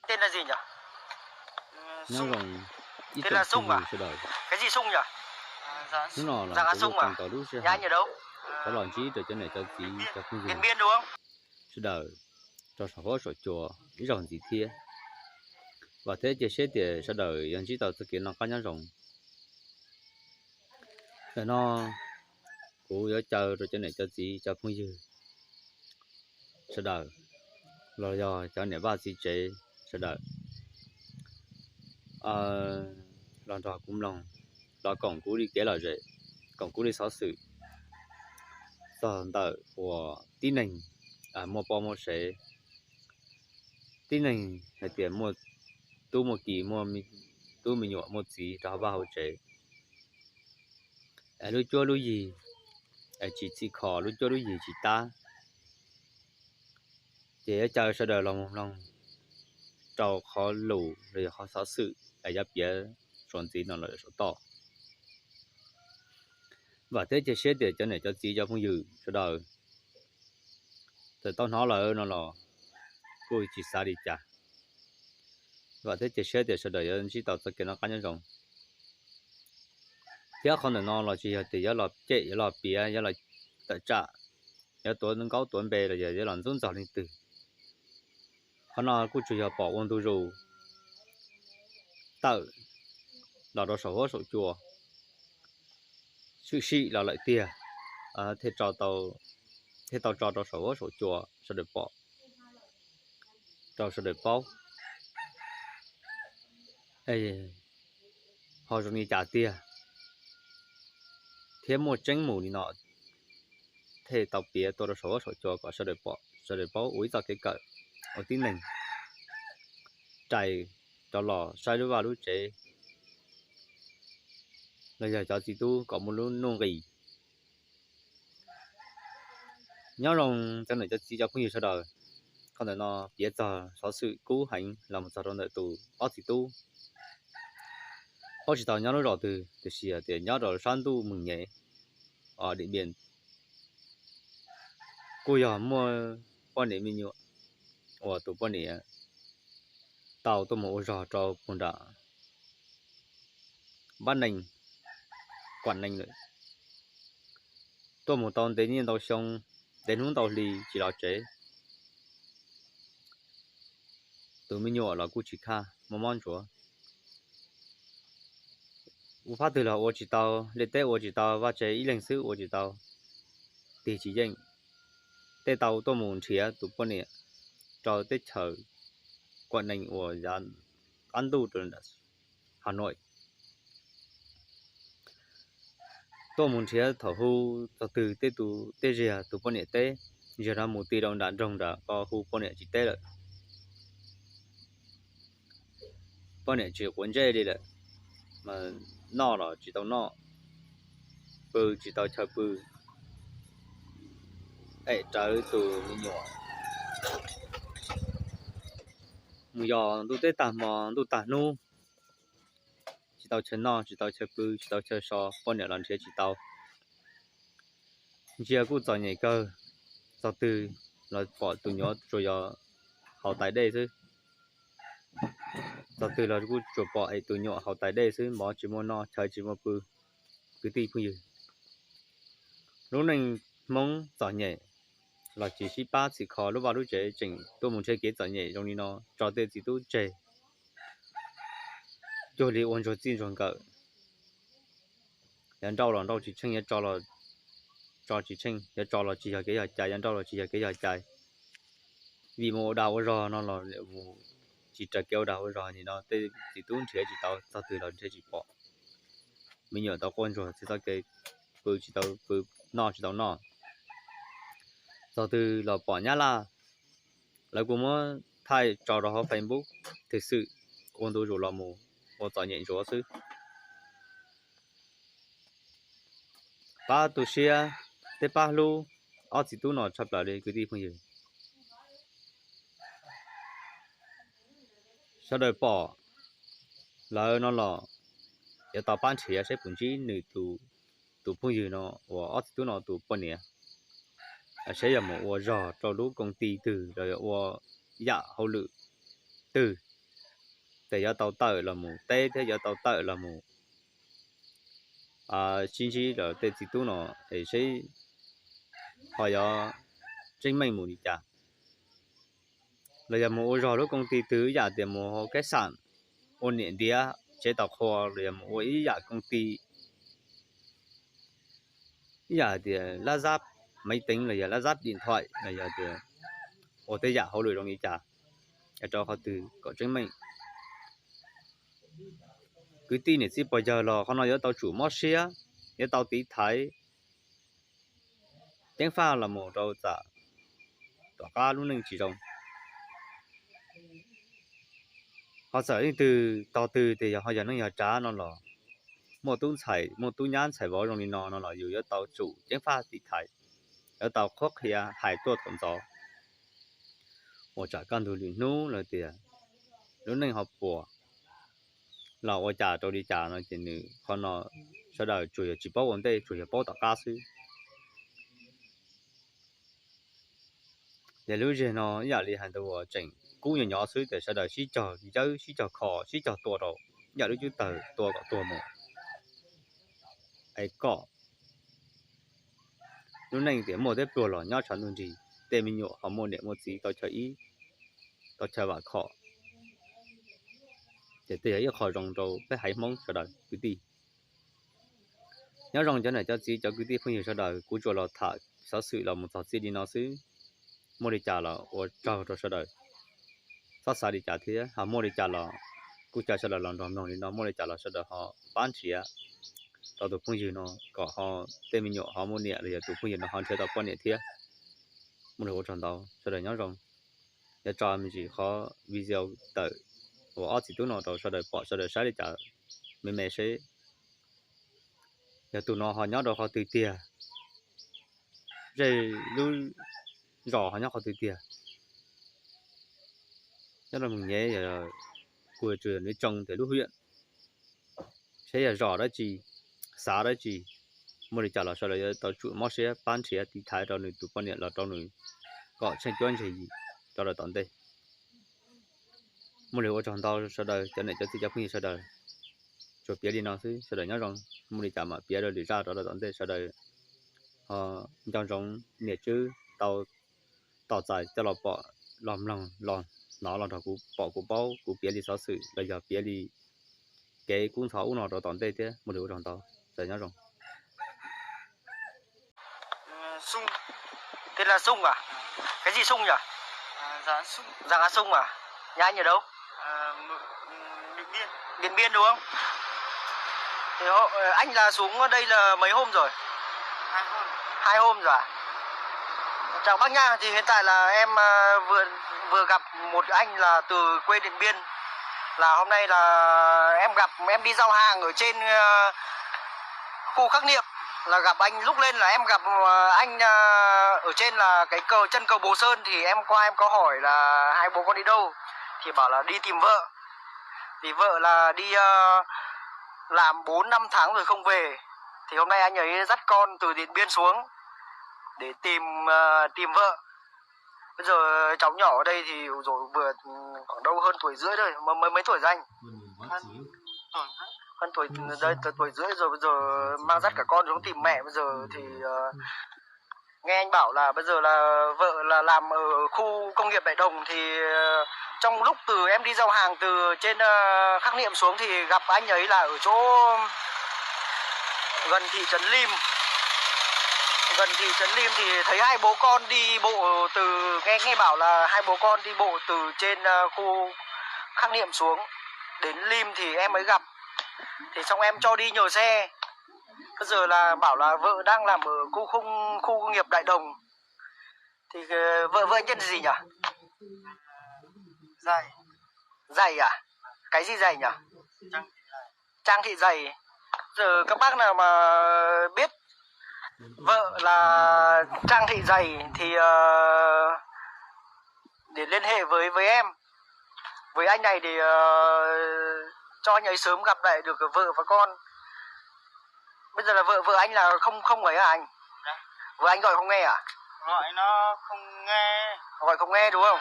Nyob zoo ib tsoom phooj ywg sawv daws, hnub no los kuv yuav tau lub sij hawm coj los ntsib rau cov niam cov txiv cov phooj ywg sawv daws rau saum huab saum cua ib zaug ntxiv thiab. Vam thiab cia siab tias sawv daws yuav ntsib tau txoj kev noj qab nyob zoo. Ntawm no kuv yuav caw rau cov niam cov txiv cov phooj ywg sawv daws los yog cov niam vaj txiv tsev sawv daws los nrog kuv mloog, los koom kuv li kev lom zem, koom kuv li xov xwm txog ntawm uas tib neeg muaj poj muaj sev, tib neeg hais tias muaj tub muaj ki, muaj tub me nyuam muaj txiv rau hauv vaj hauv tsev, lub cuab lub yig tsis txhim kho, lub cuab lub yig tsis tab, ces yuav caw sawv daws los mus mloog rau qhov lus los yog qhov xov xwm es yuav piav suav ntxiv no los saum toj. Vam thiab cia siab tias cov niam cov txiv cov phooj ywg sawv daws txawm tau hnov lawm no los kuj tsis xav li cas. Vam thiab cia siab tias sawv daws yuav ntsib tau txoj kev noj qab nyob zoo. Thiab qhov ntawm no los tsis yog tias yuav los cem, yuav los piav, yuav los tawm tsam, yuav tuav nkaub tuav npe los yog yuav los ntxub ntxaug leej twg. Qhov no kuj tsuas yog pom ua ntu zus tawm los rau saum huab saum cua, tshwm sim los lawm tiag, thiaj tau tso rau saum huab saum cua sawv daws pom, rau sawv daws paub ho zoo li cas tiag, thiab muaj tseeb mus li no thiaj tau piav tuaj rau saum huab saum cua kom sawv daws pom, sawv daws paub ua ib txoj kev kawm ua tib neeg rais rov los saib lub vaj lub tsev los yog cov txiv tub kom muaj lub nuj nqis. Nyob zoo cov niam cov txiv cov phooj ywg sawv daws, qhov ntawm no piav txog xov xwm kub heev los mus txog rau ntawm tus ob txiv tub. Paub tsis tau nyob lub zos twg tiam sis tias nyob rau sab ntuj Meej Nyem, Điện Biên, kuj yog muaj poj niam me nyuam uas tus poj niam tau tuaj mus ua zog rau puag nram Bắc Ninh, Quảng Ninh lawm. Tuaj mus tau ntev niaj ntau xyoo, ntev hnub ntau hli tsis los tsev. Tus me nyuam los kuj tsis khaj, mob mob ntsuav. Ua phab twg los ua tsis tau, liaj teb ua tsis tau, vaj tse ib leeg xwb ua tsis tau, tig tsis yeej. Tej tau tuaj mus nrhiav tus poj niam rau teb chaws Quảng Ninh uas yav qab ntuj rau Hà Nội. Tuaj mus nrhiav thaum hu txog twg tej tus tej ziag tus poj niam teb, ziag no mus ti rau nram nroog nram ko hu poj niam tsis teb lawm. Poj niam tsis quav ntsej li lawm, mas noj los tsis tau noj, pw tsis tau chaw pw, em rawv tus me nyuam mus yos ntuj teb tag hmo ntuj tag hnub, tsis tau chaw noj tsis tau chaw pw tsis tau chaw so, poj niam los nrhiav tsis tau. Ntsia kuj txom nyem kawg, txog twg los pom tus nyuam tsuas yog haus tais dej xwb. Txog twg los kuj tsuas pom es tus nyuam haus tais dej xwb, mov tsis muaj noj chaw tsis muaj pw. Kwv tij phooj ywg, lub neej Hmoob txom nyem los tsis sib pab txhim kho, lub vaj lub tsev tseem tuaj mus nrhiav kev txom nyem zoo li no tso tej txiv tub tseg, cuag li ua ntsuag txij ntsuag nkawm. Yuav nrauj los nrauj tsis tsheej, yuav tso los tso tsis tsheej, yuav tso los tsis yog kev yog cai, yuav nrauj los tsis yog kev yog cai. Vim mus ua dag ua zog no los mus tsis raws kev ua dag ua zog li no, tej txiv tub nrhiav tsis tau, txog twg los nrhiav tsis pom. Me nyuam tau quaj ntsuag txij txoj kev pw tsis tau pw, noj tsis tau noj. Txog twg los pom Nyab Laj lawv kuj muab thaij tso rau hauv Facebook, twb xwm ua ntu zus los mus ua txom nyem ntsuav xwb. Pab tu siab thiab pab hlub ob txiv tub no tshaj plaws li kwv tij phooj ywg. Sawv daws pom lawm no los yuav tau pab nrhiav saib puas ntsib nws tus phooj ywg no uas ob txiv tub no tus poj niam, saib yog mus ua zog rau lub koo ti twg los yog ua yam hauj lwm twg. tes yuav tau tawm los mus teb thiab yuav tau tawm los mus sib ntsib rau tej txiv tub no es seb ho yuav tseeb meej mus li cas. Los yog mus ua zog lub koom ti twg ib yam tias mus hauv kab xam, ua niam ntiav tsev tau qhua, los yog mus ua ib yam koom ti, ib yam tias lab zab maiv teev los yog lab zab diam nthaim los yog tias ua tej yam hauj lwm zoo li cas, rau qhov twg kom tseeb meej. Kwv tij niam txiv pog yawg los qhov no yuav tau tsum mob siab, yuav tau tiv thaiv ceev faj los mus rau txam tom qab lub neej tsis zoo. Ho txawm leej twg tog twg tias yog ho yog neej yog tsav no los muaj tub ntxhais muaj tub nyab ntxhais vauv zoo li no no los yus yuav tau tsum ceev faj tiv thaiv, yuav tau qhuab qhia hais tuaj thaum ntxov. Ua tsam kaj ntug lwm hnub lawm tias lub neej ho puas los ua cas rau li cas no ces nws qhov no sawv daws tsuas yog tsis paub ua ntej, tsuas yog paub tom qab xwb. Ces lub zej no ib yam li hais ntawd uas tseem kub nyuam nyov xwb ces sawv daws sib cog yawb sib cog kho sib cog tua rau, ib yam lub cub tawg tua kom tuag mus. Es kom lub neej tias muaj thiab pluag los nyob tshav ntuj nrig, tej me nyuam ho muaj niam muaj txiv tau chaw ib, tau chaw vam khom. Ces twb yog ib qho zoo rau peb haiv Hmoob sawv daws kwv tij. Nyob zoo cov niam cov txiv cov kwv tij phooj ywg sawv daws, kuv tsuas los tham xov xwm los mus txog txij li no xwb. Muaj li cas los ua tsaug rau sawv daws txhob xav li cas thiab, ho muaj li cas los kuj caw sawv daws los nrog mloog li no, muaj li cas los sawv daws ho pab nrhiav rau tus phooj ywg no kom ho tej me nyuam ho muaj niam los yog tus phooj ywg no ho nrhiav tau poj niam thiab. Muaj li ua tsaug ntau, sawv daws nyob zoo. Yuav tso me ntsis qhov video tawm uas ob txiv tub no rau sawv daws pom sawv daws saib li cas me me seb yog tus no ho nyob rau qhov twg tiag, zej lub zos ho nyob qhov twg tiag. Nyob rau Moos Nyev, kuv tsuas yog nws tsoo tias lub hiam, seb yog zos dab tsi, xav dab tsi, muaj li cas los sawv daws yuav tau tsum mob siab pab nrhiav tiv thaiv rau nws tus poj niam los rau nws kom tsheej cuab ntseg yim rau lawm tom ntej. Muaj li ua tsaug ntau sawv daws cov niam cov txiv cov phooj ywg sawv daws. Tsuas piav li no xwb, sawv daws nyob zoo, muaj li cas mam piav rau lwm zaj rau lawm tom ntej sawv daws ho nco ntsoov niam tswb tau tos txais coj los pom los mloog los hnov los nrog kuv pom kuv paub kuv piav li xov xwm los yog piav li kev kub ntxhov ub no rau tom ntej thiab. Muaj li ua tsaug ntau, sawv daws nyob zoo. Tên là Sung à? Cái gì Sung nhỉ? Giàng A Sung à? Nhà anh ở đâu? Điện Biên đúng không? Thì họ, anh là xuống đây là mấy hôm rồi? Hai hôm rồi à? Chào bác nha, thì hiện tại là em à, vừa vừa gặp một anh là từ quê Điện Biên, là hôm nay là em gặp em đi giao hàng ở trên à, khu khắc niệm, là gặp anh, lúc lên là em gặp à, anh à, ở trên là cái cầu chân cầu Bồ Sơn, thì em qua em có hỏi là hai bố con đi đâu, thì bảo là đi tìm vợ, thì vợ là đi à, làm bốn năm tháng rồi không về, thì hôm nay anh ấy dắt con từ Điện Biên xuống để tìm à, tìm vợ. Bây giờ cháu nhỏ ở đây thì rồi vừa ừ, khoảng đâu hơn tuổi rưỡi thôi, mấy mấy, mấy tuổi rồi anh? Hơn tuổi, đây, tuổi rưỡi rồi, bây giờ mang dắt cả con xuống tìm mẹ bây giờ thì ờ, nghe anh bảo là bây giờ là vợ là làm ở khu công nghiệp Đại Đồng thì ờ, trong lúc từ em đi giao hàng từ trên ờ, Khắc Niệm xuống thì gặp anh ấy là ở chỗ gần thị trấn Lim, gần thị trấn Lim thì thấy hai bố con đi bộ từ, nghe nghe bảo là hai bố con đi bộ từ trên ờ, khu Khắc Niệm xuống đến Lim thì em mới gặp, thì xong em cho đi nhờ xe. Bây giờ là bảo là vợ đang làm ở khu không khu công nghiệp Đại Đồng. Thì ờ, vợ vợ anh tên gì nhỉ? Dạy. Dạy à? Cái gì Dạy nhỉ? Trang Thị Dạy. Giờ các bác nào mà biết vợ là Trang Thị Dạy thì ờ, để liên hệ với với em, với anh này để ờ, cho anh ấy sớm gặp lại được vợ và con. Bây giờ là vợ vợ anh là không không ấy à anh? Vợ anh gọi không nghe à? Gọi nó không nghe. Gọi không nghe đúng không?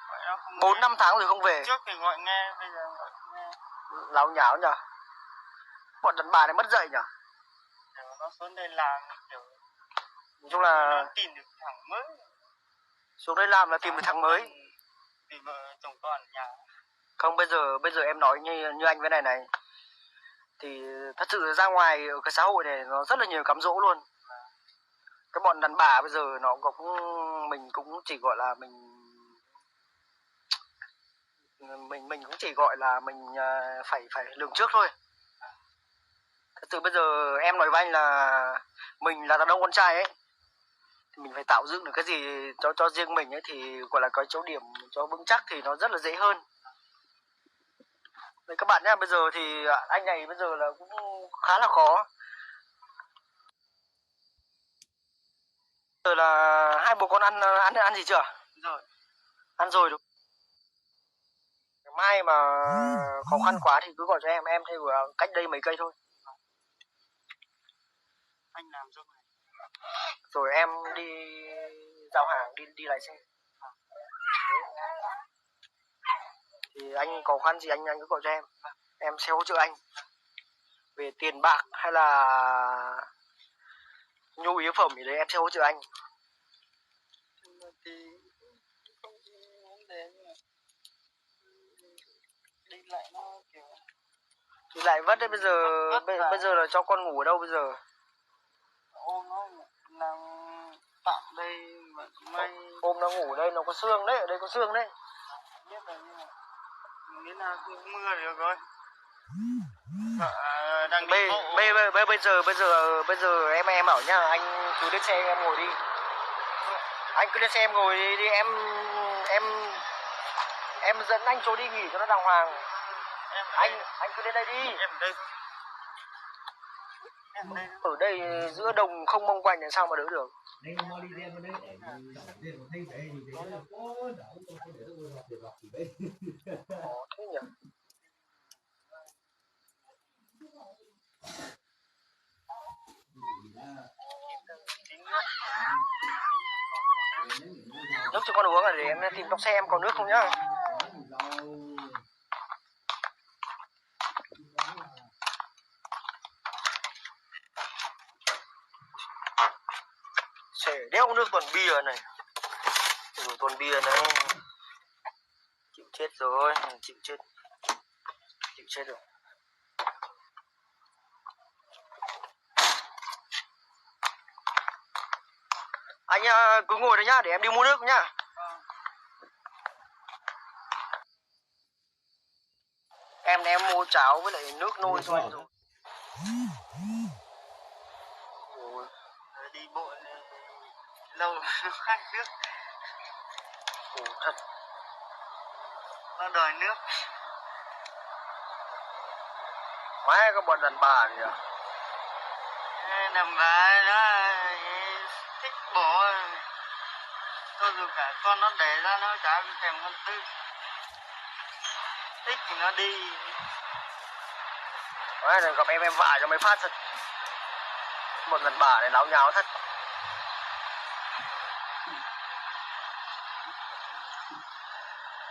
Gọi nó không nghe. Bốn năm tháng rồi không về. Trước thì gọi nghe, bây giờ gọi không nghe. Láo nháo nhỉ? Bọn đàn bà này mất dạy nhỉ? Kiểu nó xuống đây làm, kiểu Nói chung là nó tìm được thằng mới. Xuống đây làm là tìm được thằng mới. Tìm vợ chồng con ở nhà. Không, bây giờ bây giờ em nói như như anh với này này, thì thật sự ra ngoài ở cái xã hội này nó rất là nhiều cám dỗ luôn. Cái bọn đàn bà bây giờ nó cũng, mình cũng chỉ gọi là mình mình mình cũng chỉ gọi là mình à, phải phải lường trước thôi. Thật sự bây giờ em nói với anh là mình là đàn ông con trai ấy, thì mình phải tạo dựng được cái gì cho cho riêng mình ấy, thì gọi là có chỗ điểm cho vững chắc thì nó rất là dễ hơn. Đấy, các bạn nhá, bây giờ thì à, anh này bây giờ là cũng khá là khó. Giờ là hai bố con ăn ăn ăn gì chưa? Rồi. Ăn rồi đúng. Mai mà khó khăn quá thì cứ gọi cho em, em thì ở cách đây mấy cây thôi. Anh làm giúp này. Rồi em đi giao hàng, đi đi lái xe. Thì anh có khoản gì anh anh cứ gọi cho em. Em sẽ hỗ trợ anh về tiền bạc hay là nhu yếu phẩm gì đấy em sẽ hỗ trợ anh. Thì không vấn đề nhưng mà đi lại nó kiểu Đi lại vất đấy bây giờ. Vất bây, vả. Bây giờ là cho con ngủ ở đâu bây giờ? Ôm nó nằm tạm đây mà mai. Ôm nó ngủ ở đây, nó có xương đấy, ở đây có xương đấy. Biết rồi nhưng mà miễn là không mưa được rồi. Vợ đang đi bây, bộ. Bây, bây, bây, bây giờ bây giờ bây giờ em em bảo nhá, anh cứ lên xe em ngồi đi. Anh cứ lên xe em ngồi đi, đi em em em dẫn anh cho đi nghỉ cho nó đàng hoàng. Em ở đây. Anh anh cứ lên đây đi. Em ở đây. Ở đây giữa đồng không mông quạnh làm sao mà đỡ được. Khó thế nhỉ. Nước cho con uống rồi để em tìm trong xe em có nước không nhá. Xe đéo có nước, toàn bia này. Ui, toàn bia này. Chịu chết rồi, chịu chết. Chịu chết rồi. Anh à, cứ ngồi đây nhá, để em đi mua nước nhá. Em em mua cháo với lại nước nôi cho anh rồi. Ôi. Đi bộ lâu khát nước. Khổ thật. Nó đòi nước. Má có bọn đàn bà kìa. Ê, đàn bà nó thích bỏ. Cho dù cả con nó đẻ ra nó chả thèm con Tư. Thích thì nó đi. Đấy, này, gặp em em vả cho mấy phát thật. Một lần bả này láo nháo thật.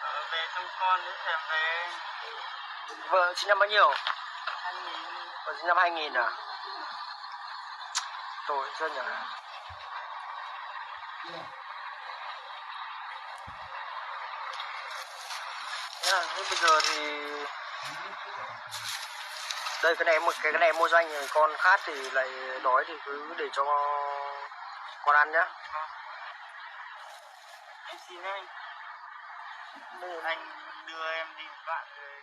Ờ, về trông con với thèm về. Vợ sinh năm bao nhiêu? Hai nghìn. Vợ sinh năm hai nghìn à? Tôi rất nhớ. Nhá, thế bây giờ thì đây cái này một cái, cái này mua cho anh, còn khát thì lại đói thì cứ để cho con ăn nhá. Em xin anh. Anh đưa em đi với bạn rồi.